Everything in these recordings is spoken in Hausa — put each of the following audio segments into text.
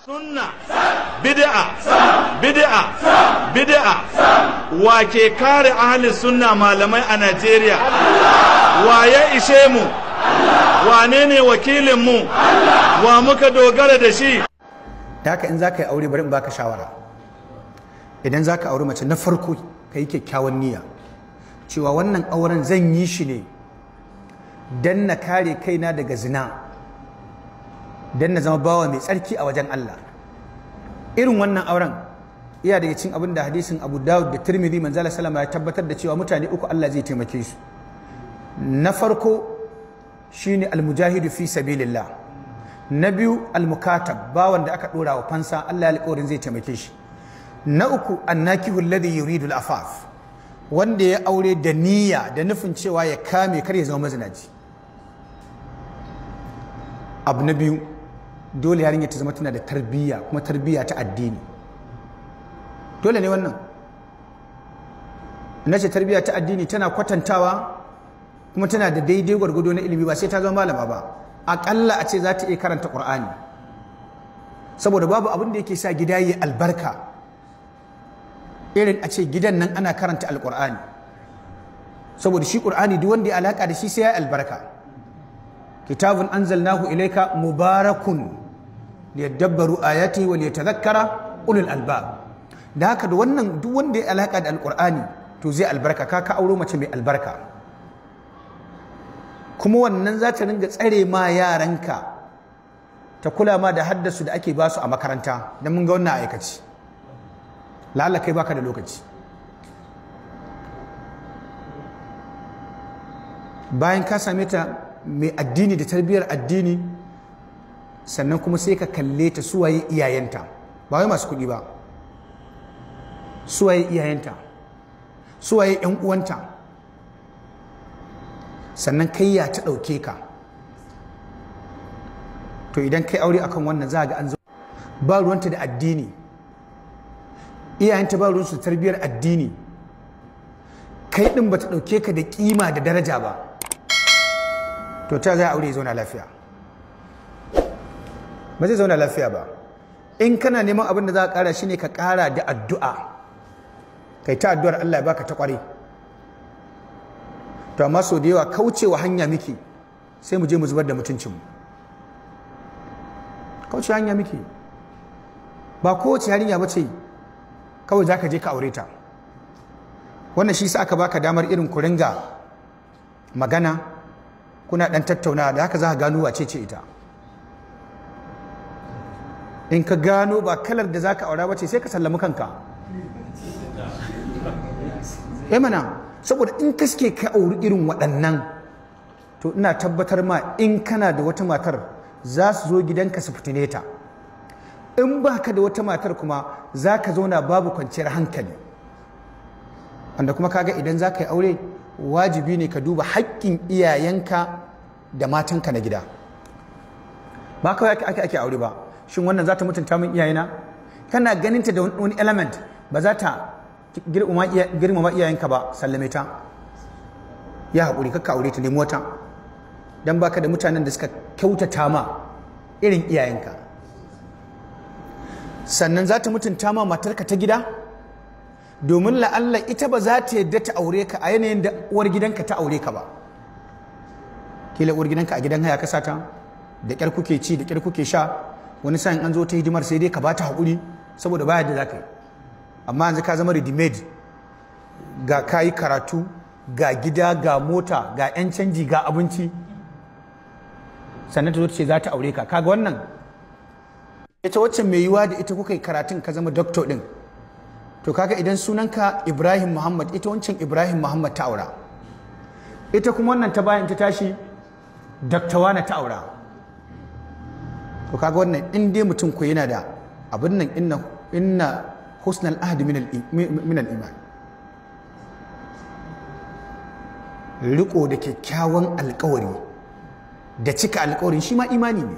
Sunna, bid'a, bid'a, bid'a. Wa ke kare ahli sunna malamai a Najeriya? Wa ya ishe mu? Wane ne wakilin mu? Wa muka dogara da shi? Da haka in za ka yi aure, bari in baka shawara. Idan za ka aure mace, na farko ka yi kyakkyawan niyya cewa wannan auren zan yi shi ne don na kare kaina daga zina, don na zama bawa mai tsarki a wajen Allah. Irin wannan auren iya daga cikin abin da hadisin Abu Dawud da Tirmidhi, manzala sallama ya tabbatar da cewa mutane uku Allah zai taimake su. Na farko shine almujahidu fi sabilillah. Na biyu, almukatab, bawan da aka dora wa fansa, Allah ya alƙawarin zai taimake shi. Na uku, annakihu alladhi yuridu al-afaf, wanda ya aure da niyya da nufin cewa ya kame kar ya zama mazinaci. Abu na biyu, dole yarinya ta zama tana da tarbiyya, kuma tarbiyya ta addini. Dole ne wannan. Na ce tarbiyya ta addini, tana kwatantawa kuma tana da daidai gwargwado na ilimi, ba sai ta zama malama ba. Aƙalla a ce za ta iya karanta ƙur'ani, saboda babu abin da yake sa gida yi albarka irin a ce gidan nan ana karanta alƙur'ani, saboda shi ƙur'ani duk wanda ya alaka da shi sai ya albarka. Kitabun anzalnahu ilayka mubarakun liyadabbaru ayati wa liyatadhakkara ulul albab. Da haka da wannan, duk wanda ya alaka da alƙur'ani to zai albarka. Ka auro mace mai albarka, kuma wannan za ta ringa tsare ma yaranka, ta kula ma da haddasu da ake basu a makaranta, don mun ga wannan aikaci. La'alla kai baka da lokaci. Bayan ka same ta mai addini da tarbiyyar addini, sannan kuma sai ka kalle ta, suwaye iyayenta? Ba wai masu kuɗi ba. Suwaye iyayenta? Suwaye yan uwanta? Sannan kai, ya ta ɗauke ka? To idan kai aure akan wannan, za ga an zo ba ruwanta da addini, iyayenta ba ruwansu da tarbiyyar addini, kai ɗin ba ta ɗauke ka da kima da daraja ba, to ta za a aure ya zauna lafiya? Ba zai zauna lafiya ba. In kana neman abin da za a ƙara, shine ka ƙara da addu'a, kai ta addu'ar Allah ya baka ta ƙware. To amma sau da yawa kaucewa hanya miki, sai mu je mu zubar da mutuncinmu. Kauce hanya miki. Ba kowace yarinya ba ce kawai za ka je ka aure ta. Wannan shi sa aka baka damar irin ku ringa magana, kuna dan tattaunawa. Da haka za ka gano wace ce ita. In ka gano ba kalar da za ka aura ba ce, sai ka sallami kanka. Eh mana, saboda in ka suke ka auri irin waɗannan, to ina tabbatar ma in kana da wata matar, za su zo gidanka su fitine ta. In ba ka da wata matar kuma, za ka zauna babu kwanciyar hankali. Wanda kuma kaga idan za ka yi aure, wajibi ne ka duba haƙƙin iyayenka da matanka na gida. Ba kawai ake aure ba. Shin wannan za ta mutunta min iyayena? Kana ganinta da wani element, ba za ta girmama iyayenka ba, sallame ta. Ya haƙuri, kakka aure ta, nemi wata, don baka da mutanen da suka kyautata ma irin iyayenka. Sannan za ta mutunta ma matarka ta gida? Domin la'alla ita ba za ta yadda ta aure ka a yanayin da uwar gidanka ta aure ka ba. Kila uwar gidanka a gidan haya ka sata, da ƙyar kuke ci, da ƙyar kuke sha. Wani sa'in an zo ta hidimar, sai dai ka bata haƙuri saboda baya da za ka yi. Amma yanzu ka zama ready made, ga kayi karatu, ga gida, ga mota, ga 'yan canji, ga abinci, sannan ta zo ta ce za ta aure ka. Kaga wannan, ita wacce mai yiwuwa da ita kuka yi karatun ka zama doctor din. To kaga idan sunanka Ibrahim Muhammad, ita wancan Ibrahim Muhammad ta aura. Ita kuma wannan ta bayan ta tashi, Dr. Wana ta aura. To kaga wannan, in dai mutum ko yana da abin nan, inna husnal ahdi min al iman, riko da kyakkyawan alkawari da cika alkawarin shi ma imani ne.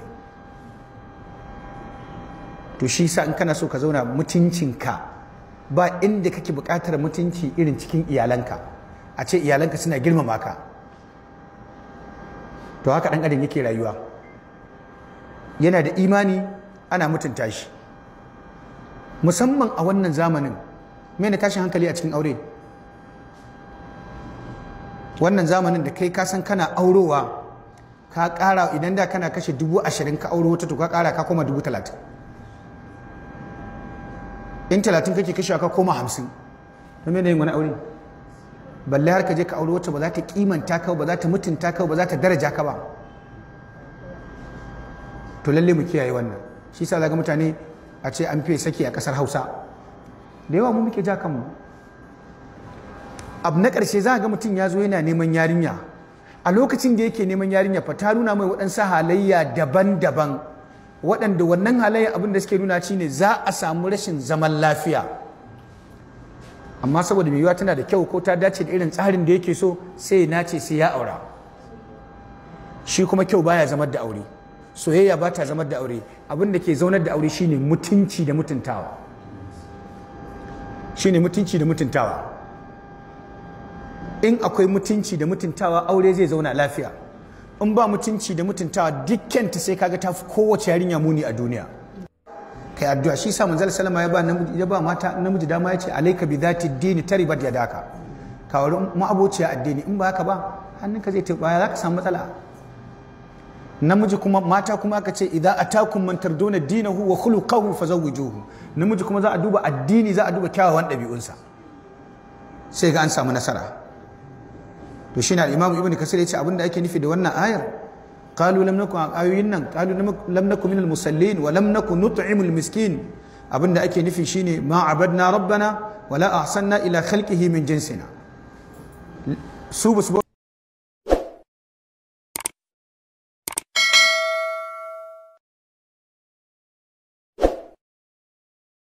To shi sa in kana so ka zauna mutuncinka, ba inda kake buƙatar mutunci irin cikin iyalanka, a ce iyalanka suna girmama ka. To haka ɗan adam yake rayuwa, yana da imani. ana mutunta shi. Musamman a wannan zamanin, mene tashin hankali a cikin aure? Wannan zamanin da kai ka san kana aurowa ka ƙara, idan da kana kashe 20,000 ka auro wata, to ka ƙara ka koma 30,000. In 30 kake kashewa ka koma 50. To mene yin wani aure? Balle har ka je ka auro wata ba za ta kimanta ka ba, za ta mutunta ka ba, za ta daraja ka ba. To lalle mu kiyaye wannan. Shi yasa zaga mutane a ce an fiye saki a kasar Hausa da yawa, mu muke ja kanmu. Abu na ƙarshe, za ga mutum ya zo yana neman yarinya. A lokacin da yake neman yarinya fa, ta nuna mai waɗansu halayya daban-daban, waɗanda wannan halayya abin da suke nuna shine za a samu rashin zaman lafiya. Amma saboda mai yiwuwa tana da kyau ko ta dace da irin tsarin da yake so, sai ya nace sai ya aura. Shi kuma kyau baya zamar da aure, soyayya ba ta zamar da aure. Abin da ke zaunar da aure shine mutunci da mutuntawa, shine mutunci da mutuntawa. In akwai mutunci da mutuntawa, aure zai zauna lafiya. In ba mutunci da mutuntawa, dukkanta sai kaga ta fi kowace yarinya muni a duniya. Kai addu'a. Shi sa manzal sallama ya ba namiji, ya ba mata namiji dama, ya ce alayka bi dhati dini taribat yadaka. Ka wuri ma'abociya addini, in ba haka ba hannunka zai tuba, za ka samu matsala. Namiji kuma, mata kuma aka ce idza atakum man tarduna dinahu wa khuluquhu fazawwijuhu. Namiji kuma za a duba addini, za a duba kyawawan ɗabi'unsa, sai ga an samu nasara. To shine al-Imam Ibn Kasir ya ce abinda ake nufi da wannan ayar, qalu lam naku, ayoyin nan, qalu lam naku minal musallin wa lam naku nut'imul miskin, abinda ake nufi shine ma abadna rabbana wala ahsanna ila khalqihi min jinsina. Su basu